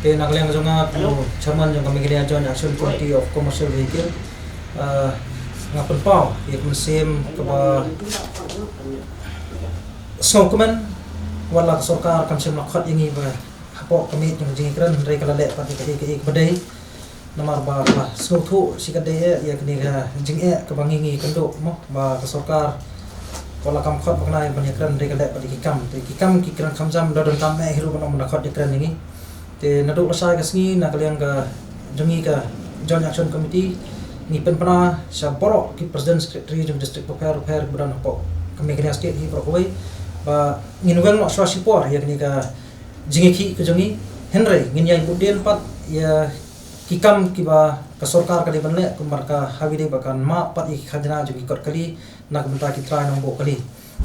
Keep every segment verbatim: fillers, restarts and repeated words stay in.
Te na ka liang jong nga kum u chairman jong ka Meghalaya Joint Action Committee of Commercial Vehicle, ah, nga pynpaw ïa ka mynsiem kaba sngewkmen, wat la ka sorkar kam shym la khot ïa ngi ba hapoh ka miet jong ka jingïakren, hynrei ka la leh pat ïa kaei kaei kaba dei. Namar ba ka la sngewthuh shi katdei ïa kane ka jingeh kaba ngi ngi kynduh mo ba ka sorkar wat la kam khot ba kane ban ïakren, hynrei ka leh pat ïa ki kam. Te ki kam ki kren kham jam, da don kam eh hi ruh ban ong ba la khot ïakren ïa ngi. Te naduh lashai ka sngi na ka liang ka jong ngi ka Joint Action Committee ngi pynbna sha baroh ki President Secretary jong district bapher bapher ba don hapoh ka Meghalaya State hi baroh kawei ba ngin weng noh shuwa shipor ïa kane ka jingïakhih ka jong ngi, hynrei ngin ïai bud dien pat ïa ki kam kiba ka sorkar ka dei ban leh, kumba ka haba ïadei bad kan map pat ïa ki khajna jong ki kot kali na ka bynta ki trai nongbuh kali.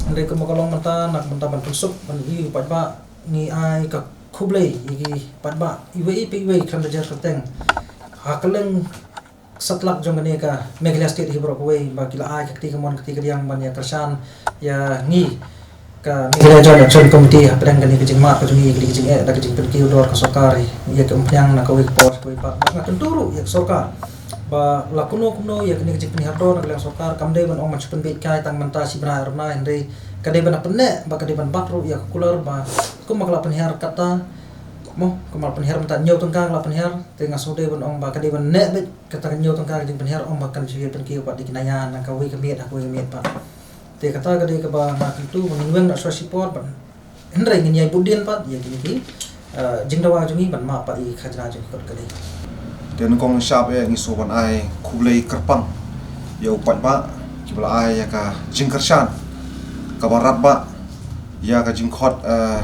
Hynrei kumba ka long mynta, na ka bynta ban pynsuk ban ïohi u paidbah, ngi ai ka khublei ïa ki paidbah iwei pa iwei, khlem da jer kyrteng, ha kylleng satlak jong kane ka Meghalaya State hi baroh kawei ba ki la ai ka kti kamon kti kadiang ban ïa kyrshan ïa ngi ka Meghalaya Joint Action Committee hapdeng kane ka jingmap ka jong ngi, kane ka jingeh da ka jingpynkiew dor ka sorkar ïa ka umphniang na kawei ka por sha kawei pat. Nga kyntu ruh ïa ka sorkar ba la kumno kumno ïa kane ka jingpynhiar dor na ka liang sorkar kam dei ban ong ban shu pynbeit kai tang mynta shi bnai ar bnai, hynrei ka dei ban pynneh ba ka dei ban bat ruh ïa ka kular ba kumba ka la pynhiar kata mo, kumba la pynhiar mynta hynñiew tyngka ka la pynhiar. Te nga sngewdei ban ong ba ka dei ban neh beit kata ka hynñiew tyngka ka jingpynhiar, ym ba kan shu ïa pynkiew pat da ki naya na kawei ka miet ha kawei ka miet pat. Te kata ka dei kaba nga kyntu ba ngin weng noh shuwa shipor ban, hynrei ngin ïai bud dien pat ïa kine ki, eh, jingdawa jong ngi ban map pat ïa ki khajna jong ki kot kali. Te nyngkong nyngshap eh ngi sngewbha ban ai khublei kyrpang ïa u paidbah kiba la ai ïa ka jingkyrshan kaba radbah ïa ka jingkhot, eh,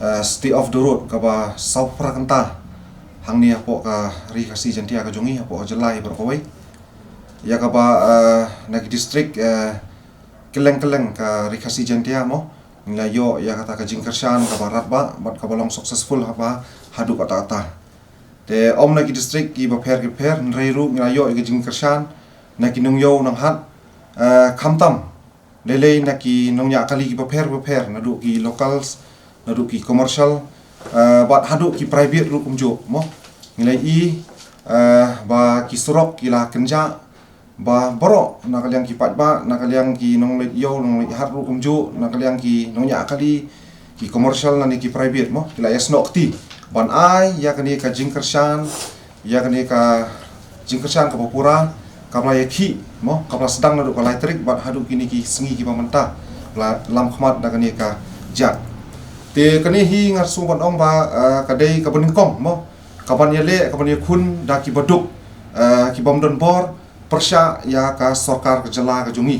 eh, stay off the road kaba sawphra kynta hangne hapoh ka Ri Khasi Jaiñtia ka jong ngi, hapoh ka jylla hi baroh kawei. Ïa kaba, eh, na ki district, eh, kylleng kylleng ka Ri Khasi Jaiñtia mo, ngi la ïoh ïa kata ka jingkyrshan kaba radbah bad kaba long successful haba haduh katta katta. Te ym na ki district kiba pher kiba pher, hynrei ruh ngi la ïoh ïa ka jingkyrshan na ki nongïew nonghat, eh, khamtam lei lei na ki nongñiah kali kiba pher bapher, naduh ki locals, naduh ki commercial, eh, bad haduh ki private ruh kumjuh mo. Ngi la ïohi, eh, ba ki surok ki la kynjah, ba baroh na ka liang ki paidbah, na ka liang ki nongleit ïew nongleit hat ruh kumjuh, na ka liang ki nongñiah kali, ki commercial lane ki private mo, ki la ïasnoh kti ban ai ïa kane ka jingkyrshan, ïa kane ka jingkyrshan kaba pura kaba la ïakhih mo, kaba la sdang naduh ka lai tarik bad haduh kine ki sngi kiba mynta la lam khmat da kane ka jait. Te kane hi nga sngew ban ong ba, eh, ka dei kaba nyngkong mo, kaban ïaleh, kaban ïakhun da kiba duk, eh, kibym don bor pyrshah ïa ka sorkar ka jylla ka jong ngi,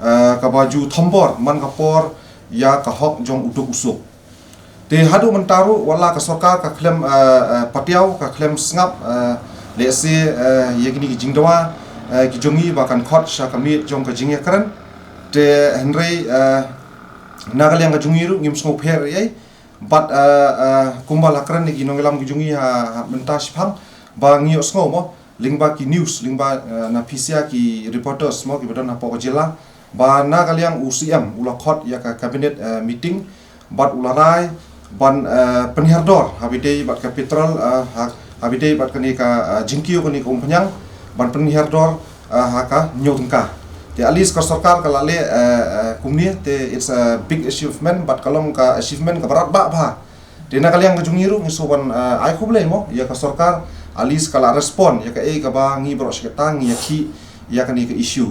eh, kaba ju thombor man ka por ïa ka hok jong u duk u suk. Te haduh mynta ruh wat la ka sorkar ka khlem, eh, eh, patiaw, ka khlem sngap, eh, lehse, eh, ïa kine ki jingdawa, eh, ki jong ngi ba kan khot sha ka miet jong ka jingïakren. Te hynrei, eh, na ka liang ka jong ngi ruh ngim sngewpher ei ei. Bad, eh, eh, kumba la kren ïa ki nongïalam ki jong ngi ha, ha mynta shiphang ba ngi ïohsngew mo, lyngba ki news, lyngba, eh, na pisa ki reporters mo kiba don hapoh ka jylla, ba na ka liang u C M u la khot ïa ka cabinet, eh, meeting bad u la rai ban, eh, pynhiar dor haba ïadei bad ka petrol, eh, ha, haba ïadei bad kane ka, eh, jingkiew kane ka umphniang, ban pynhiar dor, eh, ha ka hynñiew tyngka. Te at least ka sorkar ka la leh, eh, eh, kumne, te it's a big achievement bad ka long ka achievement kaba radbah bha. Te na ka liang ka jong ngi ruh ngi sngewbha ban, eh, ai khublei mo ïa ka sorkar, at least ka la respond ïa kaei kaba ngi baroh shi katta ngi ïakhih ïa kane ka issue.